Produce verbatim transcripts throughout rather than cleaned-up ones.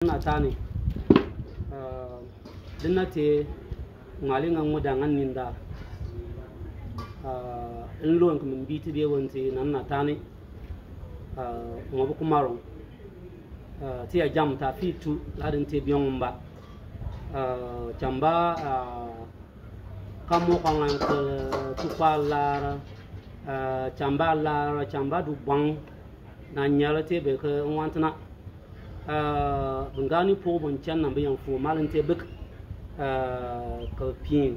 Nana tani. Ah, dina te ngali nga nguda ngan ninda. Ah, nlon kumi mbiti be wonti nana tani. Ah, ngobu kumarong. Ah, tia jam ta fitu ladin te biong mba. Ah, chamba, ah, kamo kangan ke tukwa lara, ah, chamba lara, chamba du bang. Na nyala te be ke ngwantana. Ah, bingani po bon chan na biang fu malin te bik. Ah, ke pin.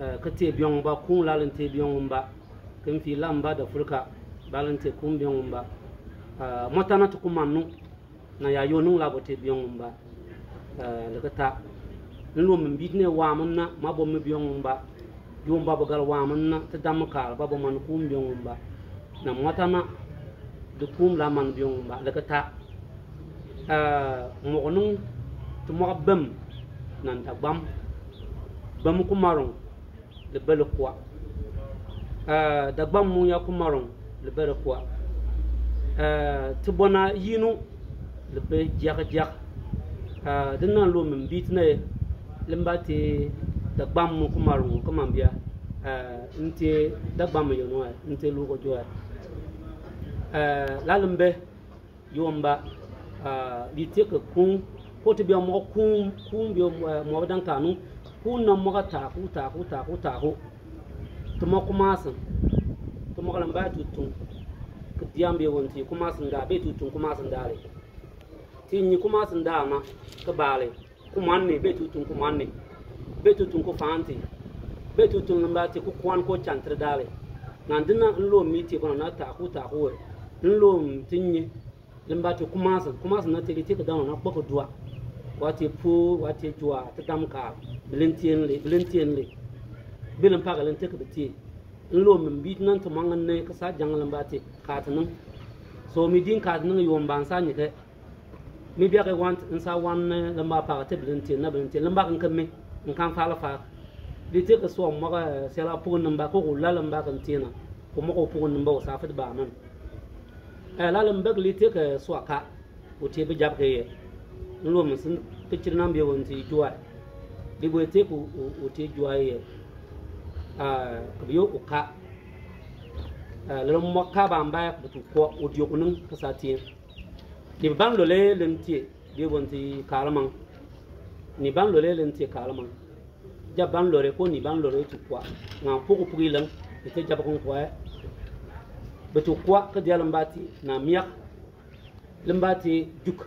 Ah, ke te biong ba kung lalin te biong ba. Kin fi lamba da furka. Balin te kung biong ba. Ah, matana tukumanu. Na ya yo nung labo te biong ba. Ah, leketa. Nlom mbit ne wa manna, ma bom biong ba. Yom ba bagal wa manna, te dam kal, ba bom man kum biong ba. Na matana, de kum la man biong ba, leketa. Ah, mo nung, te mo bem, nan ta bam. Bem kumarong, le bele kwa. Ah, dagbam mu ya kumarong, le bele kwa. Ah, te bona yinu, le be jak jak. Ah, dina lo mbit ne, lemba te dagbam mu kumarong, kumambia. Ah, nte dagbam yo no, nte lu ko jo. Ah, la lembe, Yomba, ah, li te ke kung, ko te bia mo kung, kung bia mo, eh, mo ba dang kanu, kung na mo ka taku, taku, taku, taku. Te mo kumasan, te mo ka lamba tutung, ke diam bia wonti, kumasan da, be tutung, kumasan da le. Te nyi kumasan da ma, ke ba le, kuman ne, be tutung, kuman ne. Be tutung, ku fanti. Be tutung, lamba te, ku kwan, ko chantre da le. Ngan dina, nlo mi te, bona na taku, taku we. Nlo mi te nyi. Lemba te kumasan, kumasan na te li te ke dano na kpoko dua. Wa te pu, wa te jua, te dam ka, bilin tien le, bilin tien le. Bilin pa ka len te ke biti. Nlo mi mbit nan te mangan ne, ke sa jang lemba te, ka te nang. So mi din ka te nang yomba nsa nyi ke. Mi bia ke wan, nsa wan ne, lemba pa ka te bilin tien, na bilin tien, lemba kan ke mi, nkan fa la fa. Li te ke so mo ka, eh, sela pu lemba, ko ko la lemba kan tien na. Ko mo ko pu lemba, o sa fit ba nan. Eh, la lembek li te ke swa ka, u te bi jap ke ye. Nlo mi sin, ke chir nam bi wonti jua. Li bo te ku, u, u te jua ye. Ah, ke bi yo u ka. Eh, lelo mo ka ba mba ya ke bi tu ko, u dio ku nung ke sa tien. Ni ban lo le len tie, bi wonti ka la mang. Ni ban lo le len tie ka la mang. Ja ban lore ko ni ban lore tu kwa. Nga puku puku ilang, ite ja bakun kwa. Betu kwa ke dia lembati, na miak. Lembati juk.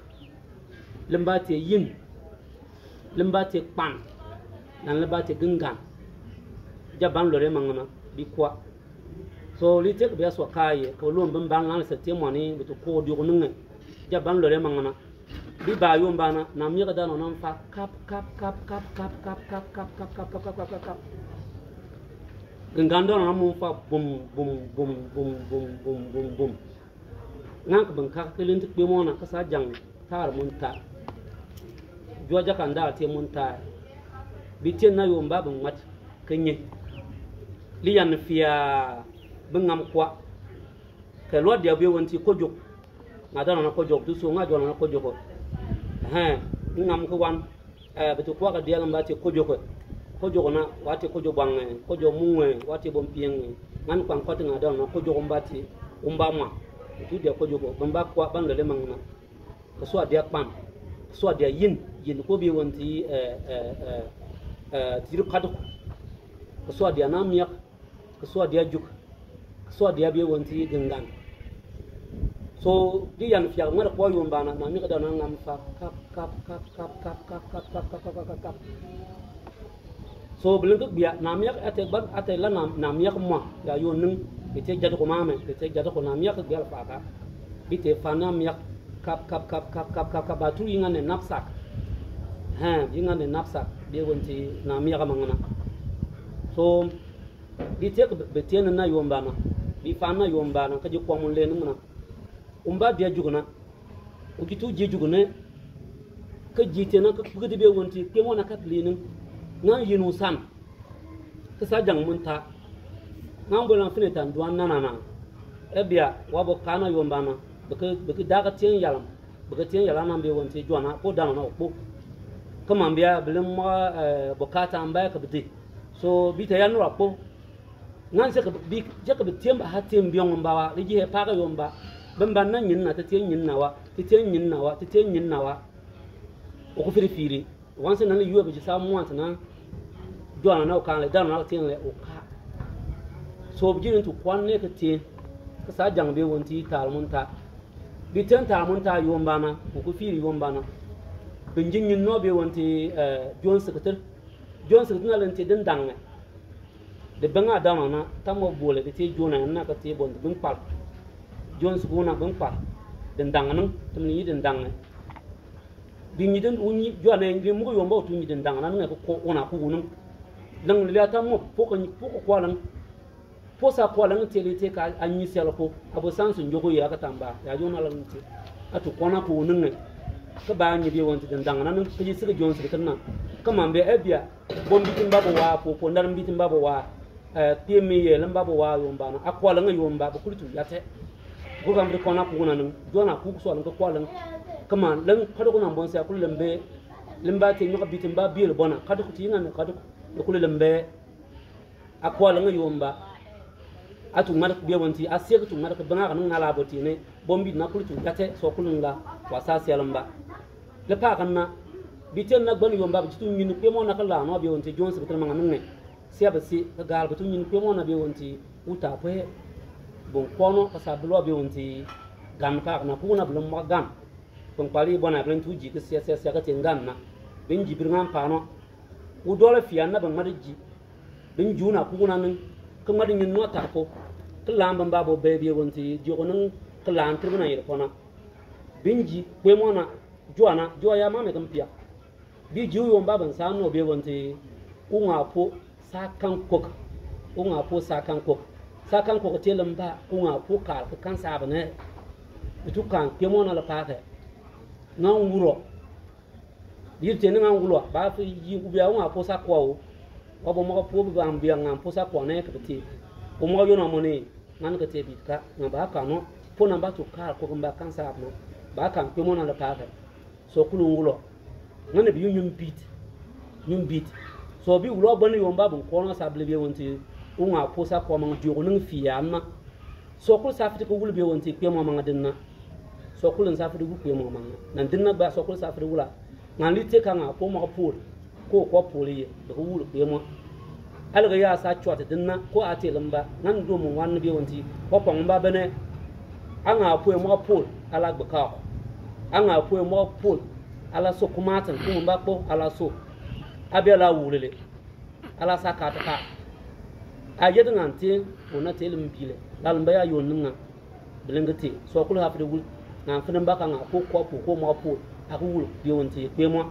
Lembati yin. Lembati kpan. Dan lembati gengan. Ja ban lore mangana, bi kwa. So, li tek bia swa kaye, ke lom ban ban lang se tie mani, betu ko di ko nunge. Ja ban lore mangana. Bi ba yom bana, na miak dano nam fa, kap, kap, kap. Gengan dano nam fa, bum, bum, bum. Ngan ke bengkak ke lintik bi mona, ke sa jang, tar mun ta. Jua jakan dal tie mun ta. Bi tien na yom ba beng mat, ke nye. Li yan fia, bengam kwa. Ke lua dia bi wonti kojok. Nga dano na kojok, du so nga jua na kojok. He, ngam ke wan. Eh, betu kwa ke dia lembati kojok. Kojok na, wati kojok bang, eh, kojok mung, eh, wati bom pieng, eh. Ngan kwang kwati nga dano na kojok mbati, umba ma. Betu dia kojok, bemba kwa ban lele mangana. Ke swa dia kpan. Ke swa dia yin, yin ko bi wonti, eh, eh, eh, eh, tiru kaduk. Ke swa dia na miak. Ke swa dia juk. Ke swa dia bi wonti gengan. So, di yan fiak ngar kwa yom bana, na miak dano ngam fa, kap, kap. So, beleng ke bia, na miak ate ban, ate la na, na miak mwa, ya yo nung, ite jadu ko mame, ite jadu ko na miak bia fa ka. Bi te fa na miak, kap, kap, ba tu yingan ne napsak. He, yingan ne napsak, bi wonti na miak mangana. So, Bi tek be tien na yom bana. Bi fan na yom bana. Ka ji kwa mun le nung na. Umba dia juguna. Uji tu ji jugune. Ka ji tena ka kugudi be wonti. Ke mona ka pili nung. Ngan yinu san. Ka sa jang mun ta. Ngan bolan fine tan duan na na na. E bia, wa bo kana yom bana. Beke, beke daga tien yalam. Bǝ kǝtien yalannang bie wonti juana ko danana okpo. Kǝmanbia bǝlem mwa, eh, bukata mba kǝbǝdi. So bite yanura kpo. Ngan seke bi, jeke bǝtien ba ha tien biong mba wa, liji he paka yomba. Bǝmba na nyin na, tǝtien nyin na wa, tǝtien nyin na wa, tǝtien nyin na wa. Oku firi firi. Wansi nani yuwe bǝji sa mwanta na. Juana na oka le, danana tien le oka. So bǝji ntu kwan ne kǝtien. Kasa jang bie wonti talmunta. Biten talmunta yomba na, oku firi yomba na. Bǝnji nyin no bie wonti, eh, John Seketer. John Seketer na lenti dǝndang ne. Debeng a danana, tammo bole, dete juana na kate bon, debeng pal. John Seketer na beng pal. Dǝndang nang, tǝmǝni dǝndang ne. Bi nyi dǝn, unyi, juana nyi, mugo yomba otu nyi dǝndang na, nang ko, ko, ona ko nang. Nang le tammo, poko nyi, poko kwa nang. Posa kwa lang te le te ka, anyi sela po. Abo sansu njogo ya katamba. Ya jona lang te. Atu kona ko nang ne. Kaba nyi bie wonti dǝndang na nang, kaji seke John Seketer na. Kǝmanbe ebia. Bon bitin babo wa, po, po, ndar bitin babo wa. Eh, pie mi ye, lem babo wa, yomba na. Akwa lang yomba, bǝ kulitu, yate. Gurgam bǝ kona ko na nang. Juana ko so lang kwa lang. Kǝman, lang, kado ko na bon se, akul lembe. Lemba te, nyoka bitin ba, bie le bona. Kado ko ti, ngan, kado ko. Kul lembe. Akwa lang yomba. Atu mad bie wonti, asie kǝtu mad kǝ banga kanang na la boti ne. Bombi na kulitu, yate, so kulunga. Wasa sia lamba. Lepa kana. Biten na gban yomba, bǝjitu nyin kpemo na kala, no bie wonti, John Seketer manga nung ne. Sia besi, kagal bǝtu nyin kpemo na bie wonti, uta pwe. Bon kono, kasa bǝlo bie wonti, gan pa kana, kuna bǝlem ma gan. Bon pali bona, bǝlen tuji, kǝsia, sia, sia, kate gan na. Bǝnji bǝrngan pano. Udole fia na bang mad ji. Bǝnji una kuguna nang. Kǝmad nyin no ta ko. Kǝlam bamba bo be bie wonti, ji ko nang kǝlam tǝrbǝna yir kona. Bǝnji, kpemo na, juana, jua ya mame kǝmpia. Bi jiu yomba bǝn sa no bie wonti, unga po sa kan kok. Unga po sa kan kok. Sa kan kok te lamba, unga po kal, kǝ kan sa bane. Itu kan, kpemo na lepa ke. Ngan wuro. Yir te ni ngan wuro, ba fi yi ubia unga po sa kwa o. Wa bo maka po ba mbia ngan po sa kwa ne kǝbete. Ko maka yona mone, ngan kǝte bit ka, ngan ba ka no. Po namba tu kal, ko kǝmba kan sa bane. Ba kan kpemo na lepa ke. So kulu ngulo. Ngane bi yu nyum bit. Nyum bit. So bi ulo bani yomba bun kono sa bile bi wonti. Unga po sa ko mang dio ko nang fia na. So kulu sa fiti ko wulu bi wonti kpemo mang dinna. So kulu sa fiti ko kpemo mang. Nan dinna ba so kulu sa fiti wula. Ngan li te ka nga po ma pol. Ko ko pol ye. Ko wulu kpemo. Alga ya sa chwate dinna ko ate lamba, ngan dum wan bi wonti, ko pong ba bene. Anga pue mo pol, ala gbeka ko. Anga pue mo pol, ala so kumatan, kumba ko, ala so. Abi ala wulele. Ala sa ka ta ka. Ayed ngan te, ona te lembile. La lamba ya yon nga. Bilingiti, so kul hafri wul. Ngan fene mbaka nga po ko po ko mo pol. Aku wul, bi wonti, kpemo.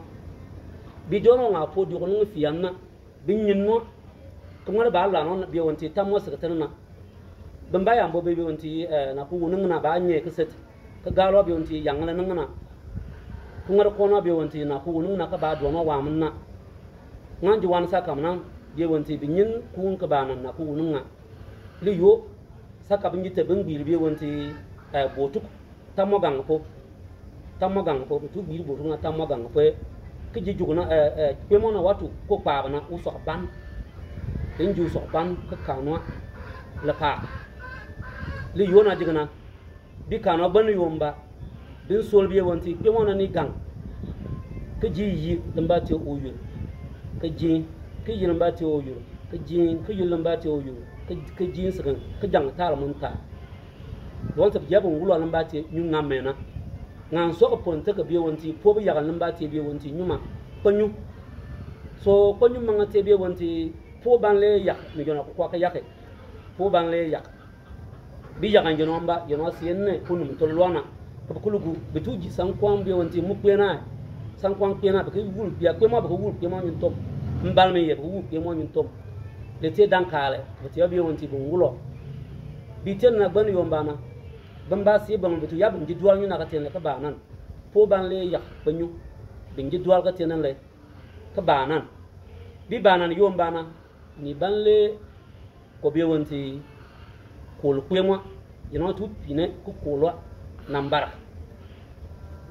Bi jono nga po, di ko nung fianna. Bi nyin no, kǝmar ba la no bi wonti tammo sǝkǝtǝn na. Bǝmba yambo bi wonti, eh, na ku wunǝng na ba nye kǝsǝt. Kǝ galo bi wonti yang la nǝng na. Kǝmar kono bi wonti na ku wunǝng na kǝ ba dono wamǝn na. Ngan ji wan sa kam na, bi wonti bi nyin kun kǝ ba na na ku wunǝng na. Li yo, sa ka bi nyi te bi ngbir bi wonti, eh, botuk. Tammo gang po. Tammo gang po, tu bi bo nga tammo gang po. Kǝ ji juguna, eh, eh, kpemo na watu, ko kpaba na, usok ban. Kǝ nji usok ban, kǝ kano, lepa. Li yona jigana. Bi kano ban yomba. Bin sol bi wonti, kpemo na ni gang. Kǝ ji yi, lamba te oyul. Kǝ ji, kǝ yi lamba te oyul. Kǝ ji, kǝ yi lamba te oyul. Kǝ, kǝ ji sǝgǝn, kǝ jang tal mun ta. Don tǝp jabǝn wulwa lǝmba te nyu ngam mena. Ngan sokǝ pon tǝkǝ bi wonti, po bǝ yagan lǝmba te bi wonti nyuma. Kpǝnyu. So kpǝnyu manga te bi wonti, po ban le yak, mi jona kukwa kǝ yakǝ. Po ban le yak. Bi yagan jona mba, jona siyenne, kunum tolwana. Kǝpǝ kulugu, bǝtu ji sangkwang bi wonti, mukpena. Sangkwang kpena, bǝkǝ wul, bia kpema, bǝkǝ wul, kpema nyuntom. Mbal me ye, bǝkǝ wul, kpema nyuntom. Lete dankale, bǝtǝ ya bi wonti, bǝngulo. Bi ten na gban yombana. Bamba si bang bitu ya bang ji dual nyu na ka ten le ka banan. Po ban le yak banyu. Bang ji dual ka ten le ka banan. Bi banan yombana. Ni ban le ko bi wonti kol kpemwa. Yeno tu pine ku kolwa nambara.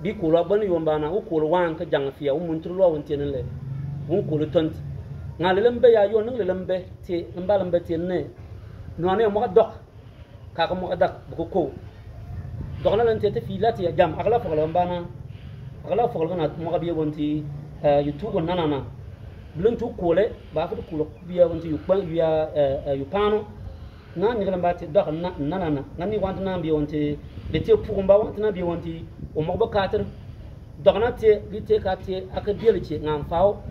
Bi koolo agbani yom bana, u koolo wan ka jang fia, u mun tur lo wun tien le. Wun koolo tont. Nga lelem be ya yo nung lelem be, ti, lem ba lem be tien ne. No ane mo ka dok. Ka ka mo ka dak, bu ko ko. Dok na lan ti ti fi la ti ya jam, akala fokol bana. Akala fokol na mo ka bi won ti, eh, YouTube na na na. Bulun tu koole, ba fu koolo bi won ti yu pa, yu ya, eh, eh, yu pano. Nga ni galan ba ti dok na, na, na, na. Nga ni want na bi want ti, le ti pu kumba want na bi want ti, o mo ba kater. Dok na ti, li ti ka ti, aka bi li ti, nga fao.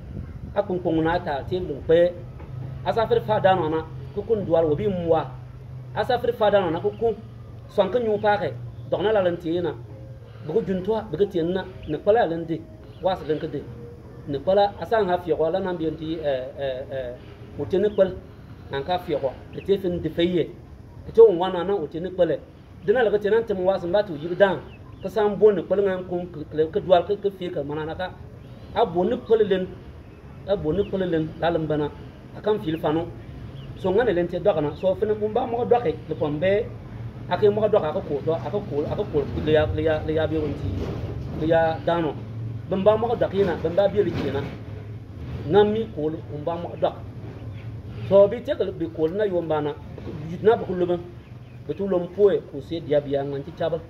Akun kun na ta, ti lung pe. Asa fer fa da no na, ku kun dual wo bi mwa. Asa fer fa da no na, ku kun. Swan ka nyu pa ke, dok na la lan ti na. Bu ku jun twa, bu ku ti na, ne pala lan di. Was lan ka di. Ne pala, asa nga fi ko la na bi want ti, eh, eh, eh, o ti ne pala. Ngan ka fi ko, te te fin di fe ye. Te te wun wan na, o ti ne pele. Dina la ka te nan tem was mba tu yik dan. Ka sam bon ne pele ngan kun ka, ka, ka dual ka, ka fi ka mana na ka. A bon ne pele len. A bon ne pele len, la lem bana. A kan fil fano. So ngan ne len te dok na. So fene mba mo dok e, le pon be. A ke mo dok a ka ko to, a ka ko, a ka ko le ya, le ya, le ya bi want ti. Le ya dano. Bamba mo dok ina, bamba bi le kina. Ngan mi koolo, mba mo dok. So bi te ka bi koolo na yom bana, yut na bu ku lubang. Bi tu lom poe, ku se dia bia ngan ti chabal.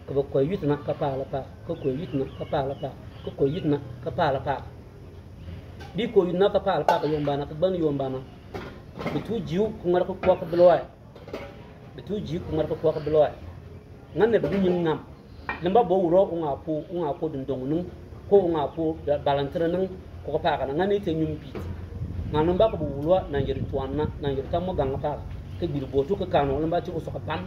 Ka bi koy yut na ka pa la pa, ka koy yut na ka pa la pa, ka koy yut na ka pa la pa. Bi koy yut na ka pa la pa ka yom bana, ka ban yom bana. Bi tu jiu, ku ngar ka kwa ka bi loy. Bi tu jiu, ku ngar ka kwa ka bi loy. Ngan ne bi nyin ngam. Lamba bo wuro unga po, unga po dundong nung, ko unga po da-, balantere nung, ko ka pa ka na ngan ni te nyum pit. Ngan lamba ko bu wulwa, na yeri tuan na, na yeri tamo gang pa. Ke bil bo tu ke kano, lamba ti ko soka ban.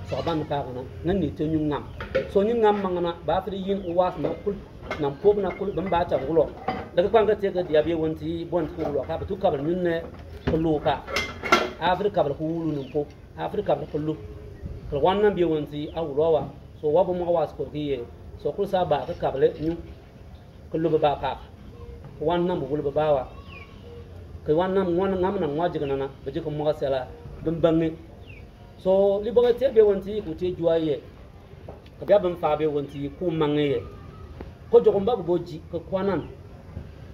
Soka ban pa ka na, ngan ni te nyum ngam. So nyum ngam mangana, ba fri yin uwas na kul, na po na kul, bamba ta wulo. Daga kwang ka te ka dia bi want ti, bon ko wulo ka, ba tu ka ba nyun ne, ko lo ka. A fri ka ba ko wulu nung po. Africa bi kulu. Kulu wan nam bi want ti a wulu wa. So wa bu mo wa ko ki ye. So kulu sa ba ka kable nyu. Kulu ba ba ka. Wan nam bu kulu ba ba wa. Ka wan nam wan ngam na ngwa jigana na. Ba jiko mo sela. Bimbangi. So li ba te bi want ti ku te jua ye. Ka bia bimfa bi want ti ku mange ye. Ko jogo mba bo ji ka kwanan.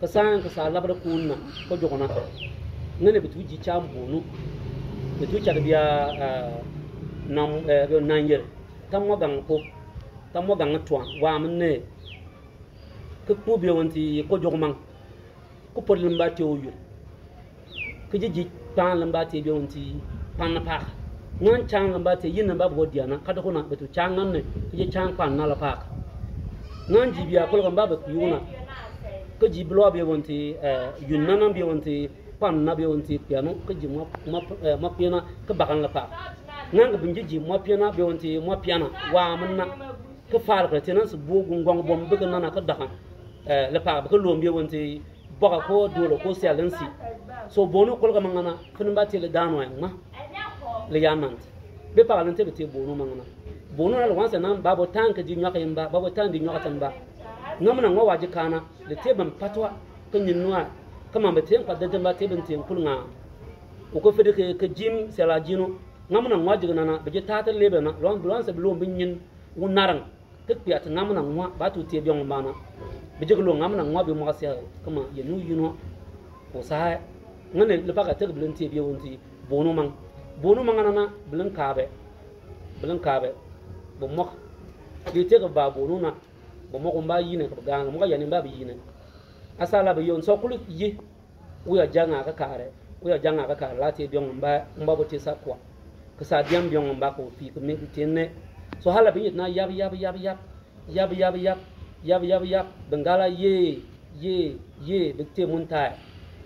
Ka sang ka sa labra kuna. Ko jogo na. Ngane bitu ji cham bonu. Bitu cha bia, eh, nam, eh, bi nan yer. Tamo gang ko. Tamo gang tuan. Wa mne. Ka ku bi want ti ko jogo mang. Ku podi lamba ti o yul. Ka ji ji pan lamba ti bi want ti pan na pak. Ngan chang lamba ti yin lamba bo diana. Ka do kuna bitu chang ngan ne. Ka ji chang pan na la pak. Ngan ji bia kolo lamba bi yuna. Ka ji blo bi want ti, eh, yun na na bi want ti pan na bi want ti piano. Ka ji ma, ma, eh, ma piana ka bakan la pak. Ngan ka bin ji ji ma piana bi want ti ma piana. Wa man na. Ka fal ka ti nan su bo gunggong bom bi ka na na ka dakan. Eh, la pak bi ka lom bi want ti Boka ko dolo ko sia lensi. So bonu kol ka mangana, kini ba tele dano yang ma. Le ya nant. Be pa lente be te bonu mangana. Bonu na le wansa nan ba bo tan ka di nyoka yamba, ba bo tan di nyoka tamba. Ngamna ngwa waji kana, le te ban patwa, ka nyin nwa. Ka mamba te pa dede ba te ban te kul nga. O ko fede ke, ke jim sia la jino. Ngamna ngwa jigana na, be je tata lebe na, lon, lon se be lon be nyin, wun narang. Ka kpiat ngamna ngwa, ba tu te biong bana. Bi jik lo ngamna ngwa bi mwa sia, kama ye nu yino. Ko sa, ngane le pa ka te bi lon te bi want ti, bonu mang. Bonu mang na na, bi lon kabe. Bi lon kabe. Bo mok. Di te ka ba bonu na. Bo mok mba yine, ka ba gang, mok ya ni mba bi yine. Asa la bi yon, so kulu yi. Uya janga ka kare, uya janga ka kare, la te biong mba, mba bo te sa kwa. Ka sa diam biong mba ko fi ka mi te ne. So hala bi yit na yap, yap, yap, yap. Yap, yap, yap. Yap, yap, yap. Bengala ye, ye, ye, bi te mun tai.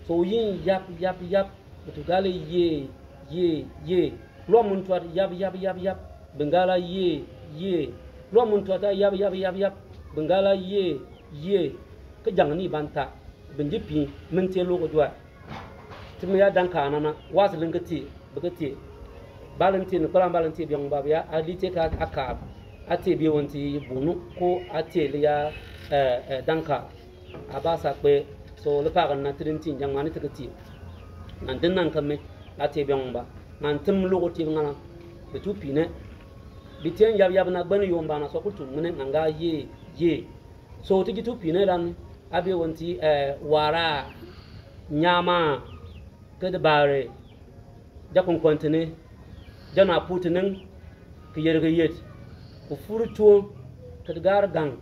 So yin yap, yap, yap. Bi tu gale ye, ye, ye. Lo mun tuat yap, yap, yap, yap. Bengala ye, ye. Lo mun tuat yap, yap, yap, yap. Bengala ye, ye. Ka jang ni banta. Bindi pi, min te lo ko dua. Ti mi ya dan ka na na, was lin ka ti, bi ka ti. Ba lin ti ni, ko lam ba lin ti biong ba bia, a li te ka a ka, a te bi want ti bunu, ko a te li ya, eh, eh, dan ka. A ba sa kpe, so li pa ka na ti din ti jang ma ni ti ka ti. Nan din nan ka mi, a te biong ba. Nan tim lo ko ti nga na, bi tu pi ne. Bi tien yab yab na gbani yom ba na so ku tu mene nga nga ye, Ye. So ti ji tupi ne lan, a bi wun ti, eh, wara, nyama, kedi bare, ja kunkwan tini, ja na pu tini, ki yeri ki yet, ku furu tuo, kedi gar gang,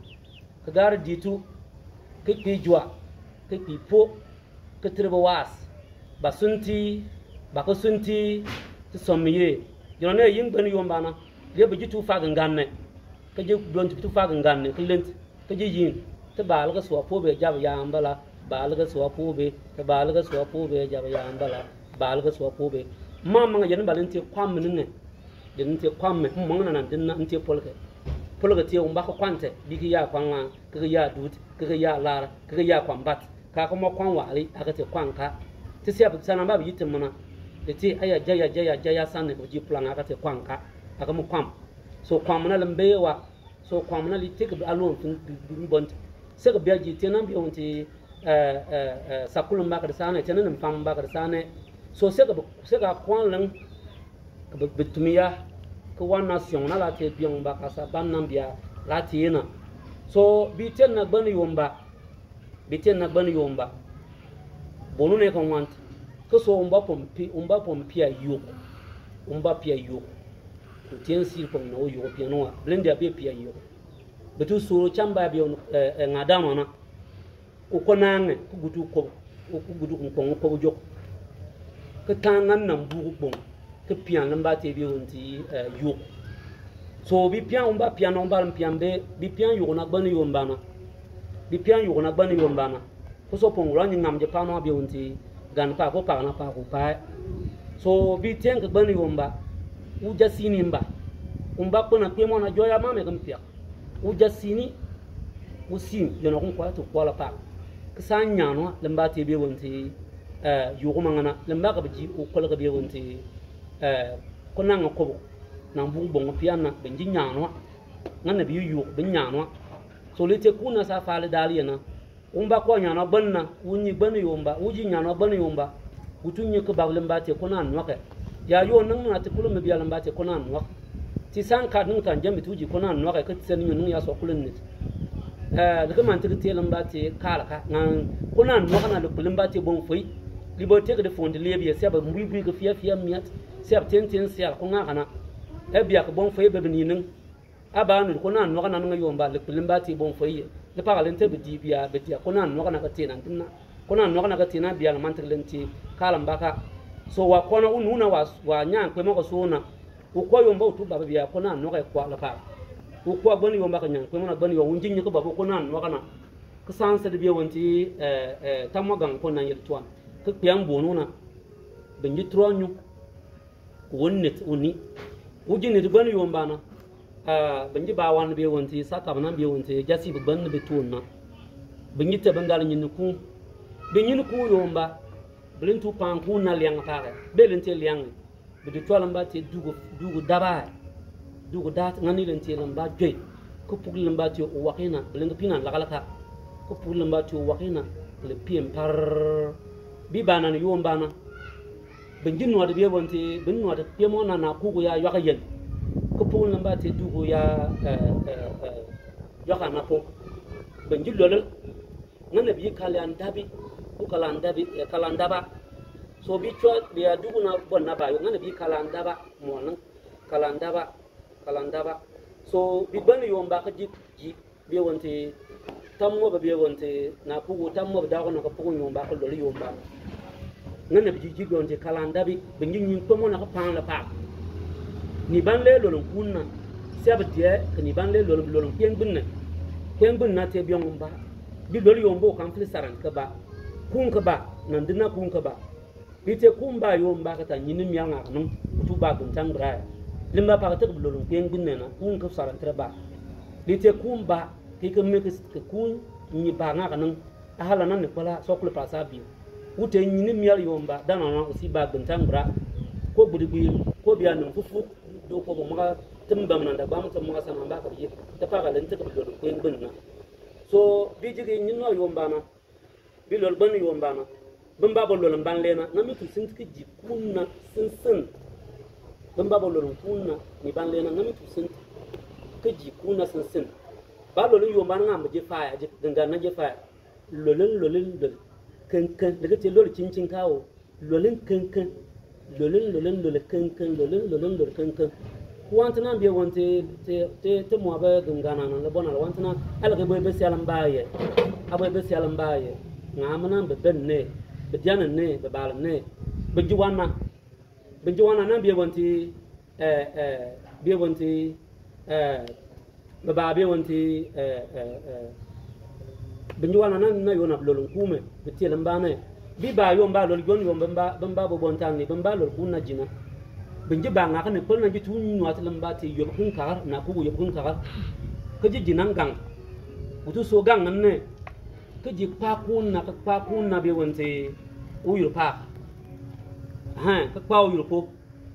kedi gar ditu, ki kpi jua, ki kpi po, ki tiri bi was, ba sunti, ba ki sunti, ti som ye. Jona ne ying bani yom bana, ye bi ji tu fa gangan ne, ki ji blon ti tu fa gangan ne, ki lent, ki ji yin, ti ba la ki sua po be jab yam bala, ba la ki sua po be, ti ba la ki sua po be jab yam bala, ba la ki sua po be. Ma ma nga yen ba lent ti kwam ne ne, den ti kwam me, ma nga na den na ti polke. Polke ti um ba ko kwante, bi ki ya kwang la, ki ki ya dut, ki ki ya lar, ki ki ya kwang bat. Ka ko mo kwang wali, a ka ti kwang ka. Ti sia bi sana ba bi yitim mana. Ti aya jaya jaya jaya sane o ji pulang a ka ti kwang ka. A ka mo kwang. So kwang mana lembe wa. So kwang mana li ti ki bi alon fin bi, bi, bi bont. Se ki bi a ji ti na bi on ti, eh, eh, eh, sakulum ba ka di sane, ti na nam fam ba ka di sane. So se ki bi, se ki kwang leng, ki bi, bi tumia, ki wan na siong na la ti biong ba ka sa ban nam bia la ti na. So bi ti na gbani yom ba. Bi ti na gbani yom ba. Bonu ne ka want. Ki so um ba pom pi, um ba pom pia yok. Um ba pia yok. Ku tien sir pom na o yok pia no wa. Blendi a bi pia yok. Bi tu suru chamba bi on, eh, eh, nga dama na. U ko nange, ku gutu ko, ku gutu ko ko ko jok. Ki tangan na mbu ku bong. Ki pian lamba ti bi wun ti, eh, yok. So bi pian um ba pian um ba pian be, bi pian yok na gbani yom bana. Bi pian yok na gbani yom bana. Ku so pong wala ni ngam je pa no bi wun ti gan pa ko pa na pa ko pa. So bi tien ka gbani yom ba. U ja sini mba. Um ba ko na kwe mo na joya ma me kam piak. U ja sini, u sin, yona kun kwa tu kwa la pa. Ki sa nyano, lamba ti bi wun ti, eh, yok ma nga na, lamba ka bi ji, u kwa la ka bi wun ti, eh, ko na nga ko, na mbu bong pian na, bi ji nyano, nga na bi yok, bi nyano. So le ti ku na sa fa le dali na, um ba ko nyano gbani na, u nyi gbani yom ba, u ji nyano gbani yom ba. Ku tu nyi ki ba lamba ti ko na nwake. Ya yo nang na ti kulum bi a lamba ti ko na nwake. Ti san ka nang tan jam tu ji ko na nwake, ki sen nyi nang ya so kulum nit. Eh, le ki man ti ki ti lamba ti ka la ka. Nga ko na nwake na le kulum ba ti bon fui. Li bo ti ki de fon de le bi sia ba mbui mbui ki fia fia miat. Sia ba ten ten sia ko nga kana. E bi a ki bon fui be bi ni nang. A ba nu ko na nwaka na nga yom ba le kpilim ba ti bon fo ye. Le pa ka le nte bi di bia bi di ko na nwaka na ka ti na ntim na. Ko na nwaka na ka ti na bia la man te le nti ka la mbaka. So wa ko na u nu na wa, wa nyan kwe mo ko so na. U ko yom ba u tu ba bia ko na nwaka kwa la pa. U ko gbani yom ba ka nyan kwe mo na gbani yom u nji nyi ko ba ko na nwaka na. Ka san se de bia won ti, eh, eh, tamwa gang ko na yel tuan. Ka kpiang bo nu na. Bi nji tro nyu. Wun nit uni. U ji nit gbani yom ba na. Ah, bi nji ba wan bi wun ti, sa tab na bi wun ti, ja si bi gbani bi tun na. Bi nji te bi ngal nyin ku. Bi nyin ku yom ba. Bi lin tu pan ku na liang pa ke. Bi lin te liang. Bi di twa lamba te dugu, dugu daba. Dugu dat ngani lin te lamba jwe. Ka puk lamba ti u wak ina, bi lin ka pina laka laka. Ka puk lamba ti u wak ina, bi lin piem par. Bi ba na ni yom ba na. Bi nji nwat bi won ti, bi nwat piem na na kugu ya ywak yen. Ka puk lamba ti dugu ya, eh, eh, eh, ywak na puk. Bi nji lolol. Ngana bi kalan dabi, ku kalan dabi, eh, kalan daba. So bi chwa bi ya dugu na bon na ba, ngana bi kalan daba, mo na kalan daba. Kalan daba. So bi gbani yom ba ka jik, jik, bi won ti, tam mo ba bi won ti, na kugu tam mo ba da ko na ka pugu yom ba ka loli yom ba. Ngana bi jik, jik won ti kalan dabi, bi nji nyin kpomo na ka pan la pa. Ni ban le lolong kun na, sia ba die, ka ni ban le lolong, lolong kien bin na. Kien bin na te bi yom ba. Bi loli yom bo kan fili saran ka ba. Kun ka ba, nan dina kun ka ba. Lite kun ba yom ba ka ta nyini mial nga ka nung, utu ba gun tang bra. Limba pa ka tek bulolung keng bin nena, kun ka saran tre ba. Lite kun ba, ki ka me ka kun nyi ba nga ka nung, ahala nan ne kwala, sokle pa sa bi. Ute nyini mial yom ba, dana na usi ba gun tang bra. Ko budi bi, ko bia nung fufuk, do ko bo maka, tem bam nan da bam, tem maka sana ba ka bi, te pa ka len tek bulolung keng bin na. So, bi jigi nyini yom ba na, Bi lol gbani yom ba na. Bimba bo lol mban lena, na mi tu sin ki ji kun na sin sin. Bimba bo lol kun na, ni ban lena, na mi tu sin ki ji kun na sin sin. Ba lolin yumba na ngam ji fire, ji gangana ji fire. Lolin, lolin, lolin. Ken, ken, dege te lolin cin cin ka o. Lolin ken ken. Lolin, lolin, lolin ken ken. Lolin, lolin, lolin ken ken. Ku wanti na bia wanti te, te, te mo abe gangana na le bona wanti na. Ala ke boy besi alam ba ye. Aboy besi alam ba ye. Ngam na be ben ne. Be diana ne. Be bala ne. Be juwana. Be juwana na bia wanti, eh, eh, bia wanti, eh, Baba bia wanti, eh, eh, eh. Binji wana na, na yona lolin kume, biti lamba ne. Bi ba yomba lol jon yomba, bamba, bamba bo bontan ni, bamba lol kuna jina. Binji ba nga kane pel na ji tu nyu ati lamba ti yob kun kar, na kugu yob kun kar. Kaji jina ngang. Utu so gang ne. Kaji pa kuna, pa kuna bia wanti uyur pa. Ha, ka pa uyur ko.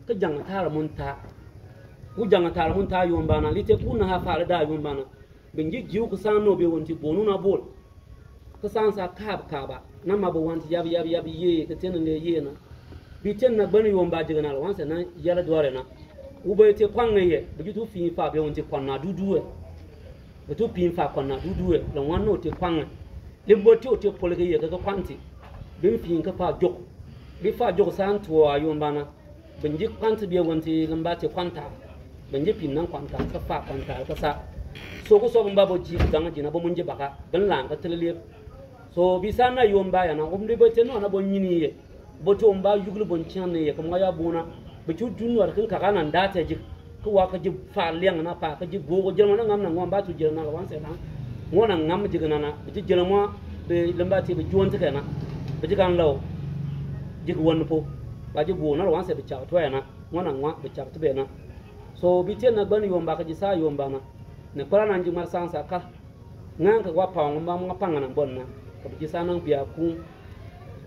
Ka jang tara munta. Ku jang tara munta yomba na, lite kuna ha fara da yomba na. Binji jiu ka san no be wanti bonu na bol. Ka san sa kab kaba. Na ma bo wanti yab, yab, yab ye, ka ten le ye na. Bi ten na gbani yomba jiga na la wansa na yala dware na. Ube te kwang ye, binji tu fi fa be wanti kwang na dudu e. Bi tu pin fa kwan na dudu e, la wan no te kwang. Limbo ti o te pole ke ye ke kwanti. Bin pin ke fa jok. Bi fa jok san tuo a yomba na. Binji kwanti bia wanti lamba te kwanta. Binji pin nan kwanta, ke fa kwanta, ke sa. So ku so bamba bo ji, zanga ji na bo munji baka. Bin lang ke tele liep. So bi sa na yomba ya na, um di bo te no na bo nyini ye. Bo ti omba yugli bon chian ne ye, ka mo ya bona. Bi chu dun war kin ka kana nda te jik. Ka wa ka ji fa liang na pa, ka ji go go jel mo na ngam na ngom ba tu jel na la wan se na. Ngo na ngam jik na na, bi ji jel mo, bi lamba ti bi juon te ke na. Bi ji kan lo. Jik won po. Ba ji go na la wan se bi cha to ya na. Ngo na ngwa bi cha te be na. So bi te na gban yomba ka ji sa yomba na. Ne kola na ji mar san sa ka. Ngan ka wa pang ma ma pang na bon na. Ka bi sa nang bia ku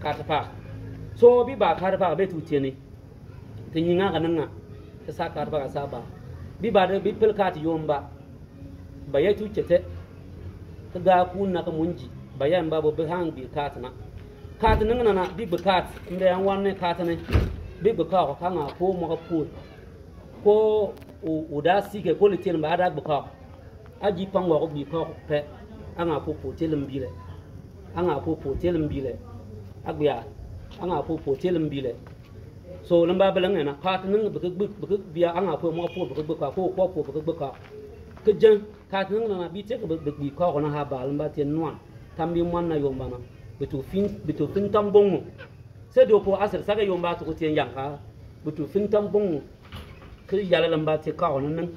kat pa. So bi ba kat pa be tu tieni. Te ni nga ka nang nga. Te sa kat pa ka sa ba. Bi ba de bi pel kat yomba. Ba ya tu chete. Ka ga ku na ka munji. Ba ya mba bo bi hang bi kat na. Kat nang na na bi bi kat. Mbe an wan ne kat ne. Bi bi ka ka nga po mo ka po. Ko u, u da si ke ko li tieni ba da bi ka. A ji pang wa ko bi ka ko pe. A nga po po te lim bi le. A nga po po te lim bi le. A gbia. A nga po po te lim bi le. So lamba beleng na. Ka te nang bi ke bi, bi ke bia a nga po mo po bi ke bi ka ko ko po bi ke bi ka. Ke jen ka te nang na bi te ke bi, bi, bi ka ko na ha ba lamba te nwan. Tam bi mwan na yomba na. Bi tu fin, bi tu fin tam bongo. Se do po asir sa ke yomba tu ko te yang ka. Bi tu fin tam bongo. Ki yala lamba te ka ona nang.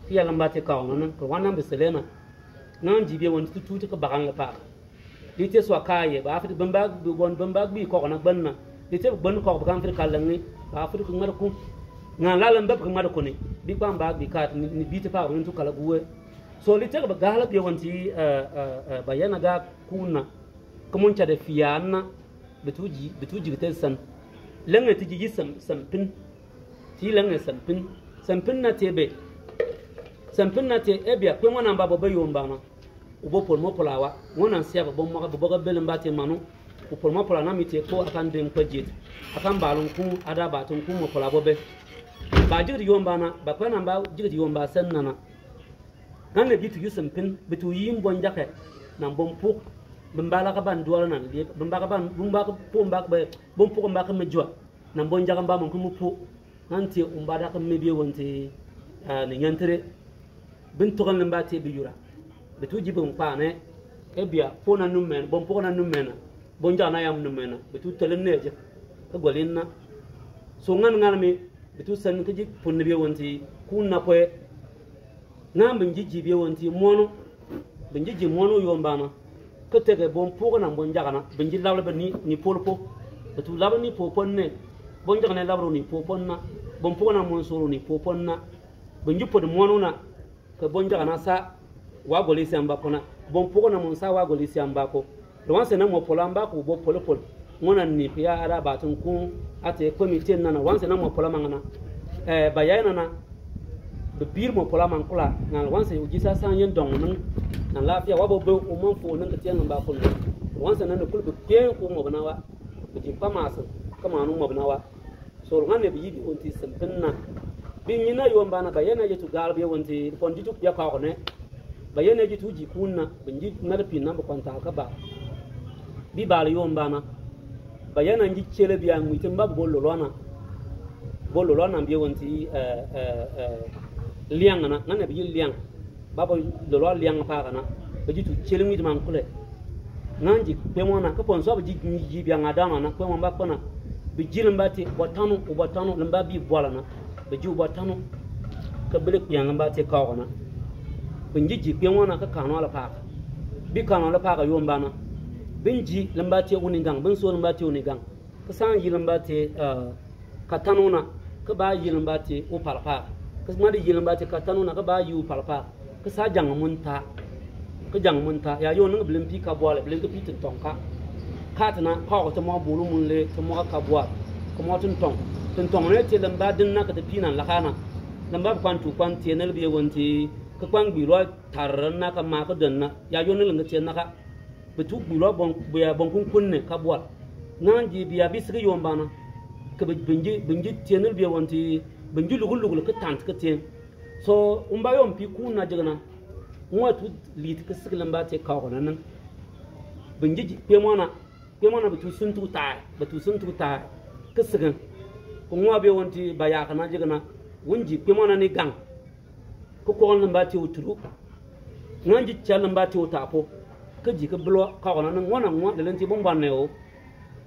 Ki yala lamba te ka ona nang. Ki wana bi selena. Ngan ji bi wan tu tu te ka bakan la pa. Lite swa ka ye. Ba afri bamba bi wan bamba bi ko ona gbanna. Lite gban ko ba kan fri ka langi. Ba afri ku ngar ku. Ngan la lamba ku ngar ku ni. Bi bamba bi ka ni, ni bi te pa wan tu kala guwe. So lite ka ba gala bi wan ti, eh, eh, eh, ba yana ga kuna. Ka mun cha de fiana. Bi tu ji, bi tu ji te san. Lenge ti ji ji san, san pin. Ti lenge san pin. San pin na te be. San pin na te e bia kwe ngwana mba bo be yomba na. U bo pol mo pola wa. Ngwana sia bo mo ka bo ka bele mba te manu. U pol mo pola na mi te ko akan dem ko jit. Akan balun kun ada batun kun mo pola bo be. Ba jigit yomba na, ba kwe na mba jigit yomba san na na. Ngan ne bi tu yu san pin, bi tu yim bon jake. Na bon puk, bon bala ka ban dual na liep, bon baka ban, bon baka puk, bon baka be, bon puk, bon baka mejua. Na bon jaka mba mon kumu puk. Ngan ti umba daka mebi wanti, ah, ni nyantere. Bin tokan lamba ti bi yura. Bi tu ji bon pa ne. E bia, po na numen, bon puk na numen. Bon jaka na yam numen. Bi tu telen ne je. Ka gwalin na. So ngan ngan mi, bi tu san ka ji pun bi wanti, kun na kwe. Ngan binji ji bi wanti mono. Binji ji mono yomba na. Ka tege bon puk na bon jaka na. Binji labla be ni, ni pol po. Bi tu labla ni po pon ne. Bon jaka ne labla ni po pon na. Bon puk na mon soro ni po pon na. Binji po de mono na. Ka bon jaka na sa. Wa goli si amba ko na. Bon puk na mon sa wa goli si amba ko. Lo wanse na mo pola mba ko bo polo polo. Ngona ni pia ara batun kun ate ko mi tien na na wanse na mo pola mangana. Eh, ba ya na na. Bi bir mo pola mangkula. Na lo wanse u ji sa san yen dong nang. Na la pia wa bo bo u man fo nang ka tien mba ko na. Lo wanse na na kul bi pien ko mo bana wa. Bi ji pa ma so. Ka ma nu mo bana wa. So lo ngan ne bi yi bi wanti san pin na. Bi ni na yomba na ba ya na yetu gal bi wanti. Pon ji tu ya ka ko ne. Ba yene ji tu ji kunna, ba nji nada pinna ba kwanta ka ba. Bi bala yomba na. Ba yene nji chele bia ngwitin ba bo lolo na. Bo lolo na bia wanti, eh, eh, eh, liang na, nane bi liang. Ba bo lolo liang pa na. Ba ji tu chele ngwit man kule. Ngan ji kpemona, ka pon so ba ji, ji bia nga dana na, kpemon ba kpona. Bi ji lamba te, ba tanu, ba tanu, lamba bi bwala na. Bi ji ba tanu. Ka bele kpian lamba te ka na. Bi nji ji kpemona ka kano la pa. Bi kano la pa yomba na. Bi nji lamba te uni gang, bi nso lamba te uni gang. Ka san yi lamba te, eh, ka tanu na, ka ba yi lamba te u pal pa. Ka madi yi lamba te ka tanu na, ka ba yi u pal pa. Ka sa jang mun ta. Ka jang mun ta. Ya yo nang bilim pi ka bwala, bilim ka pi tintong ka. Ka tana, ka ko tamo bulu mun le, tamo ka bwala. Ka mo tintong. Tintong ne te lamba din na ka te pi nan la ka na. Lamba kwan tu kwan te ne le bi wanti. Ka kwan bi lo tar na ka ma ka den na. Ya yo ne le nga te na ka. Bi tu bi lo bon, bi ya bon kun kun ne ka bwala. Ngan ji bi ya bi sigi yomba na. Ka bi, bi nji, bi nji te ne le bi wanti. Bi nji lugul lugul ka tant ka te. So, umba yom pi kuna jigana. Ngwa tu lit ka sik lamba te ka ko na nang. Bi nji ji, kpemona. Kpemona bi tu sun tu ta, bi tu sun tu ta. Ka sik. Ko ngwa bi wanti ba ya ka na jigana. Wun ji kpemona ni gang. Ka ko lamba te u turu. Ngan ji cha lamba te u ta po. Ka ji ka blo ka ko na nang ngwa na ngwa lelen te bon ban ne o.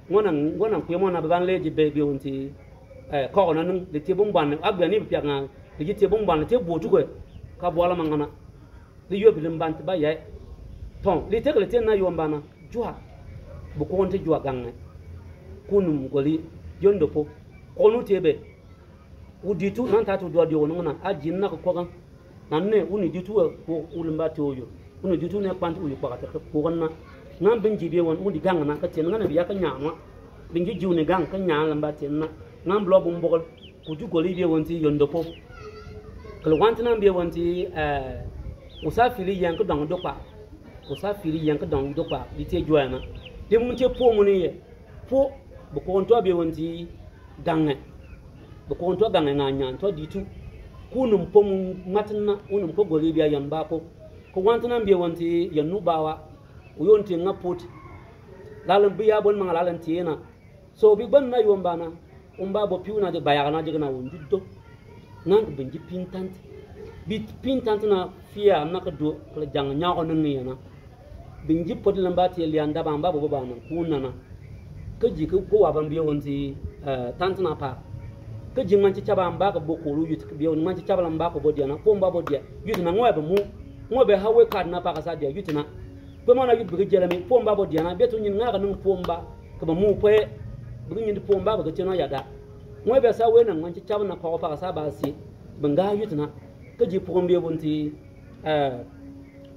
Ngwa na, ngwa na kpemona ba ban le ji be bi wanti. Eh, ka ko na nang le te bon ban ne. Agbe ni bi pia nga. Le ji te bon ban ne te bo tu ko. Ka bwala mangana. Li yo bilim ban te ba ya. Tong, li te ka li te na yomba na. Jua. Bu ko nte jua gang ne. Kunum goli. Yondo po. Ko nu te be. U ditu nan ta tu dua dio nung na. A jin na ko ko gang. Nan ne, uni ditu e ko u lamba te u yo. Uni ditu ne kpant u yo kwa ka te ko gang na. Ngan bi nji bi wan, uni gang na ka te ngan bi ya ka nya na. Bi nji ji uni gang ka nya lamba te na. Ngan blo bu mbogol. Ku ju goli bi wanti yondo po. Kele wanti nan bi wanti, eh, usa fili yang ke dong dokpa. Usa fili yang ke dong dokpa. Di te jua na. Di mun te po muni ye. Po. Bu ko nto bi wanti gange. Bu ko nto gange nga nyan to ditu. Kunum po mun matin na. Unum ko goli bi yamba po. Ko wanti nan bi wanti yanu bawa. U yonti nga put. Lalan bi ya bon manga lalan ti na. So bi gban na yomba na, umba bo piu na je baya na je na wun juddo. Ngan bi nji pintant. Bi pintant na fia na ka do, kala jang nya ko nang ni na. Bi nji pod lamba te lianda ba mba bo ba na, kuna na. Ka ji ka ko wa ban bi wanti, eh, tant na pa. Ka ji man ci caba mba ka bo ko lu yut ka bi wanti man ci caba lamba ko bo dia na, ko mba bo dia. Yut na ngwa ba mu, ngwa ba ha we kad na pa ka sa dia, yut na. Kpemona yut bi ka jela mi, po mba bo dia na, be tu nyin nga ka nung po mba. Ka ba mu pwe, bi ka nyin di po mba, bi ka teno yada. Ngwe be sa we na, ngan ci caba na ko pa ka sa ba si. Bi nga yut na. Ka ji po mbe wanti, eh,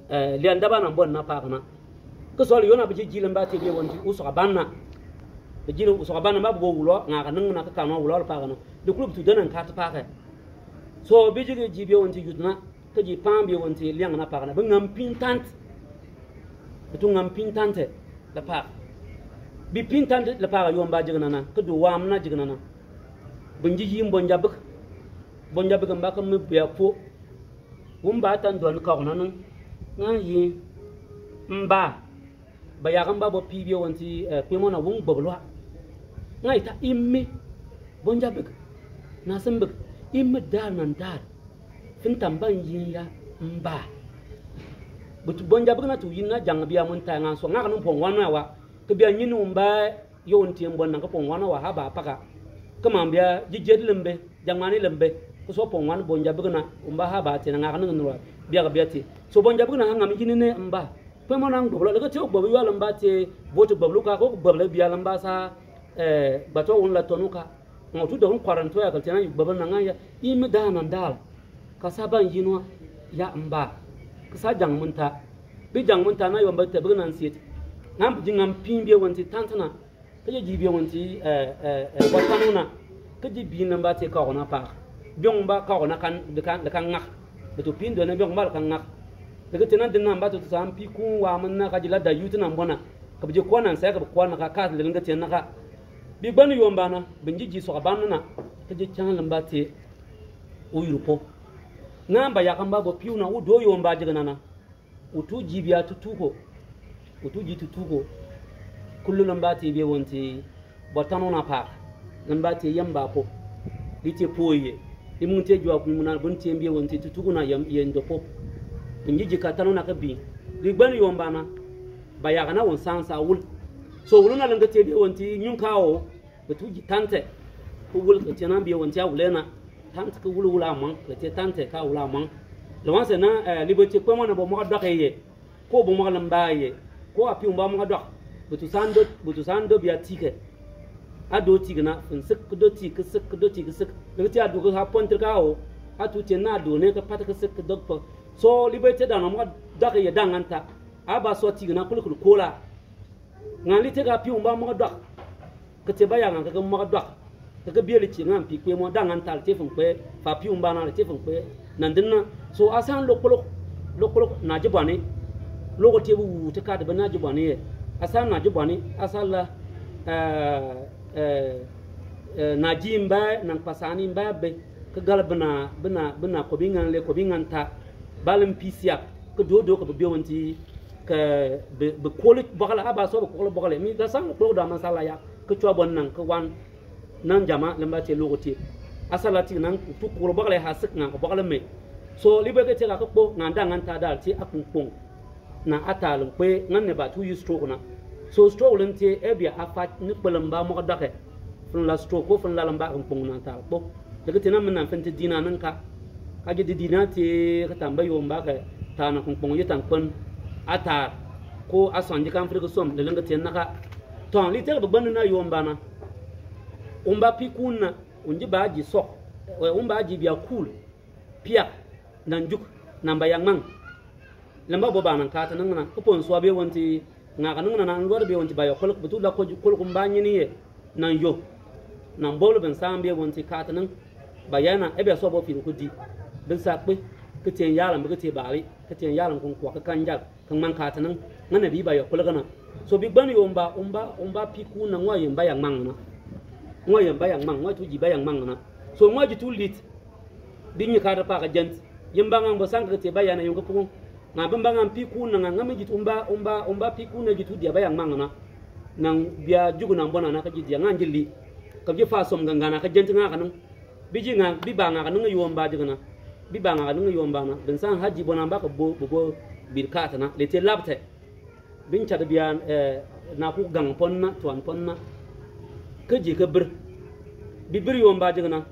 eh, lianda ba na bon na pa ka na. Ka so li yo na bi ji ji lamba te bi wanti, u so ka ban na. Bi ji u so ka ban na ba bo wulo, nga ka nung na ka ka no wulo pa ka na. Di kulu bi tu dana ka ta pa ka. So bi ji ji bi wanti yut na. Ka ji pam bi wanti liang na pa ka na, bi ngam pintant. Bi tu ngam pintant te, la pa. Bi pintant la pa ka yomba jigana na, ka du wam na jigana na. Bi nji ji mbonja bik. Mbonja bik mba ka mi bia po. Wumba tan duan ka ko na nang. Nga yi. Mba. Ba ya ka mba bo pi bi wanti, eh, kpemona wung bo lwa. Nga ita imi. Bonja bik. Na sim bik. Imi dar nan dar. Fin tam ban yin ya mba. But bonja bik na tu yin na jang bia mun ta nga so nga ka nung pon wan na wa. Ka bia nyin umba yo unti mbon na ka pon wan na wa ha ba pa ka. Ka man bia ji jed lembe. Jang mani lembe, ku so pon wan bonja bik na, umba ha ba te na nga ka nung nura, bia ka bia te. So bonja bik na ha ngam yini ne mba. Kpemona ngboblo, le ka te gboblo yua lamba te, bo te gboblo ka, ko gboblo bia lamba sa, eh, ba to un la tonu ka. Nga tu da un kwaran to ya ka te na gboblo na nga ya, imi da nan dal. Ka sa ban yinwa, ya mba. Ka sa jang mun ta. Bi jang mun ta na yo mba te bik nan sit. Ngam bi ngam pin bi wanti tantana. Ka ji bi wanti, eh, eh, eh, wa tanu na. Ka ji bi namba te ka ko na pa. Biong ba ka ko na kan, de kan, de kan ngak. Betu pin do na biong ba kan ngak. De ka te na de namba tu tu sam pi kun wa man na ka ji la da yuti na mbona. Ka bi ji ko nan sa ka bi ko na ka ka le nga te na ka. Bi ban yomba na, bi nji ji so ka ban na. Ka ji chan lamba te. U yuru po. Namba ya kan ba bo piu na u do yomba ji na na. Utu ji bia tutu ko. Utu ji tutu ko. Kullum lamba te bia wonti. Bwa tanu na pa. Lamba te yamba po. Lite po ye. Imu te jwa ku imu na bun te bia wonti tutu ko na yam ye ndo po. Nji ji ka tanu na ka bi. Li gbani yomba na. Ba ya kana won sansa wul. So wul na langa te bia wonti nyun ka o. Batu ji tante. Ku wul ka te na bia wonti a wule na. Tante ka wul wul a mang. Ka te tante ka wul a mang. Lawan se na, eh, li bati kwe mo na bo mo ka dake ye. Ko bo mo ka lamba ye. Ko a pi umba mo ka dok. Batu sando, batu sando bia tike. A do tike na, fin sik, ka do tike, sik, ka do tike, sik. Langa te a do ka ha pon tir ka o. A tu te na do ne ka pat ka sik ka dok po. So, li bati da na mo ka dake ye danganta. A ba so tike na kul kul kola. Ngan li te ka pi umba mo ka dok. Ka te ba ya ngan ka ka mo ka dok. Ka ka bia li te ngan pi kwe mo da ngan tal te fun kwe. Fa pi umba na li te fun kwe. Nan din na. So a san lokolo. Lokolo na ji bani. Loko te bu te ka de ba na ji bani ye. A san na ji bani. A san la, eh, eh, eh, na ji mba, nan pasani mba be. Ka gal bina, bina, bina ko bi ngan le, ko bi ngan ta. Balim pi siak. Ka do do ka bi bia wonti. Ka bi, bi koli bokala, a ba so bi koli bokala. Mi da sang koli da masala ya. Ka chwa bon nan, ka wan. Nan jama, lamba te loko te. Asala ti nan, tu koli bokala ha sik nan, ka bokala me. So, li be ka te ka ka kpo, ngan da ngan ta dal te a kung kung. Na a ta lung kwe, ngan ne ba tu yu stroke na. So, stroke lun te, e bia a fa, ni kwe lamba mo ka dake. Fin la stroke, ko fin la lamba kung kung na ta kpo. Leke te na min nan fin te dina nan ka. Ka je di dina te ka tamba yomba ka ta na kung kung ye tan kpon. A ta ko a son je kan fri ka som le langa te na ka. Ton li te ka ba ban na yomba na. Umba pi kun na, unji ba ji sok. We umba ji bia kul. Piak, nan juk, nan ba yang mang. Lamba bo ba nan kata nan na. Ko pon so bia wonti, nga ka nan na nan luar bia wonti ba yo kol, betul la ko kol kumba nyini ye. Nan yo. Nan bol ben sang bia wonti kata nan. Ba ya na, e bia so bo fi ko di. Ben sa kwe, ka te yalam, ka te bali, ka te yalam kun kwa ka kanjal, ka man kata nan. Ngan ne bi ba yo kol ka na. So bi ban yomba, umba, umba pi kun na ngwa yomba yang mang na. Ngwa yomba yang mang, ngwa tu ji ba yang mang na. So ngwa ji tu lit. Bi nyi ka da pa ka jent. Yemba ngan bo sang ka te ba ya na yung ka pung. Nga bemba ngan pi kun na nga, nga mi ji tu umba, umba, umba pi kun na ji tu dia ba yang mang na. Nan bia jugu nan bona na ka ji dia ngan ji li. Ka ji fa som nga nga na ka jent nga ka nung. Bi ji nga, bi ba nga ka nung yomba ji ka na. Bi ba nga ka nung yomba na. Ben sang ha ji bona ba ka bo, bo, bo, bir ka ta na. Le te lab te. Bin chad bian, eh, na ku gang pon na, tuan pon na. Ka ji ka bir. Bi bir yomba ji ka na.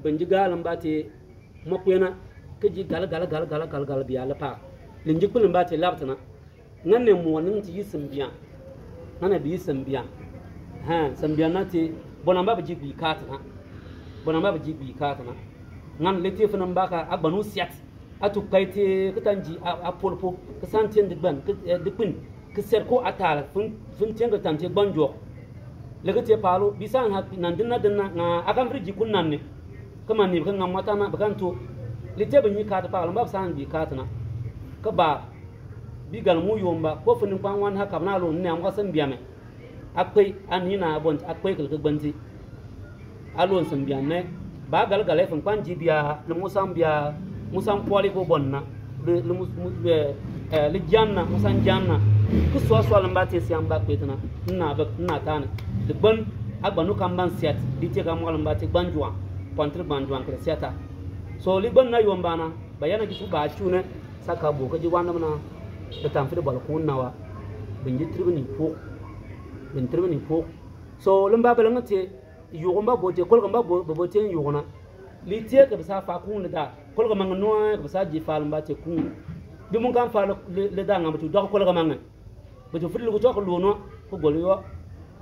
Bin ji gal mba te mo kwe na. Ka ji gal, gal, gal, gal, gal, gal bia la pa. Lin ji kpil mba te lab ta na. Ngan ne mo ning ti yi sim bian. Ngan ne bi sim bian. Ha, sim bian na te. Bona mba ba ji bi ka ta na. Bona mba ba ji bi ka ta na. Ngan le te fana mba ka a gbanu siat. A tu kai te ka tan ji a, a polpo, ka san tien dikban, ka, eh, dikpin, ka ser ko a tal, fin, fin tien ka tan te gbanjo. Le ka te palo, bi san ha, nan din na din na, nga, a kan fri ji kun nan ne. Ka man ni, ka ngam mata na, ba kan to. Li te ba nyi ka ta palo, ba san bi ka ta na. Ka ba, bi gal mu yomba, ko fin kwan wan ha kab na lo, ne am ka san bi ame. Akpei, ani na bon, akpei kal ka gbanti. Alon sim bian ne. Ba gal gal e fin kwan ji bia, le musan bia, musan kwali ko bon na. Le, le mus-, mu-, eh, eh, le jan na, musan jan na. Ku swa swa lamba te siam ba kwe ta na. Na ba, na ta ne. Le bon, a gbanu kan ban siat. Di te ka mo lamba te gbanjwa. Pantri gbanjwa kre siata. So le bon na yomba na. Ba ya na ki su ba chu ne. Sa ka bo ka ji wan na na. Ka tan fi de bal kun na wa. Bin ji tri bin ni pu. Bin tri bin ni pu. So, lamba ba langa te, yugo mba bo te, kolga mba bo, bo, bo te yugo na. Li te ka bisa fa kun le da. Kolga manga no, ka bisa ji fa lamba te kun. Bi mun kan fa le, le, le da nga batu dok kolga manga. Batu fri le ko tok lo no, ko gol yo.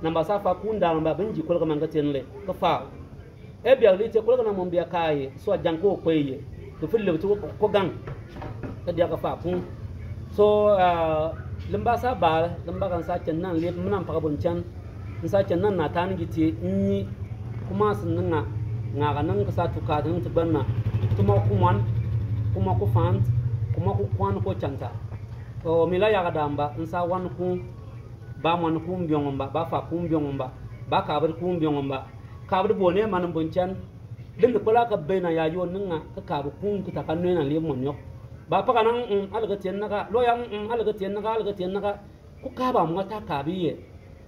Namba sa fa kun da lamba bin ji kolga manga ten le. Ka fa. E bia li te kolga na mon bia kai, so a jang ko kwe ye. Ko fri le batu ko, ko gang. Ka dia ka fa kun. So, ah, lamba sa ba, lamba kan sa chen nan le, mun nan pa ka bon chen. Nsa chen nan na tani gi ti nyi kuma sin nga, nga ka nan ka sa tuka nan ti gbanna. Tuma ku mwan, kuma ku fant, kuma ku kwan ko chanta. O mi la ya ka damba, nsa wan ku, ba mwan ku mbiong mba, ba fa ku mbiong mba, ba kabri ku mbiong mba. Kabri bone man bon chen. Din de kola ka be na ya yo nga, ka kabri ku kita ka nwe na le mon yok. Ba paga nang, mm, alga tien naga, loya, mm, alga tien naga, alga tien naga. Ku kaba mo ta kabi ye.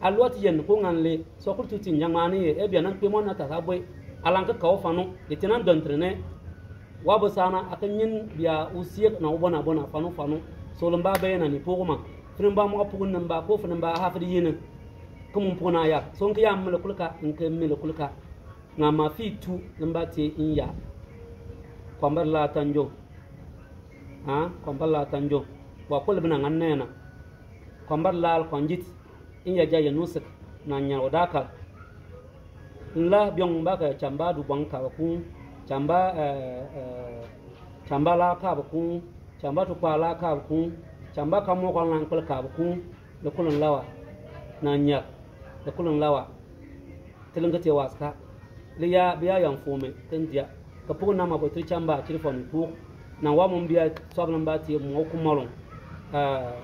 Alwa ti yen ku ngan le, so ku tu tin jang mani ye, e bia nang pe mo na ta sa bwe. Alang ka ka o fanu, e tin an don trene. Wa bo sana, aka nyin bia u siek na u bona bona fanu fanu. So lamba be na ni puguma. Fini ba mo ka pugun namba, ko fini ba ha fidi yini. Ka mo puguna ya. So nka ya mele kulka, nka mele kulka. Nga ma fi tu, lamba te in ya. Kwamba la tanjo. Ha, kwamba la tanjo. Wa kul bina ngan nena. Kwamba la al kwanjit. In ya ja ya nusik. Na nya odaka. Nla biong ba ka chamba du bang ka ba kun. Chamba, eh, eh, chamba la ka ba kun. Chamba tu kwa la ka ba kun. Chamba ka mo kwa lang kul ka ba kun. Le kulun lawa. Na nya. Le kulun lawa. Tiling ka te waska. Le ya, bia yang fome. Kan dia. Ka puk na ma bo tri chamba, tri fon puk. Na wa mo bia, swab namba ti mo kumalong. Ah,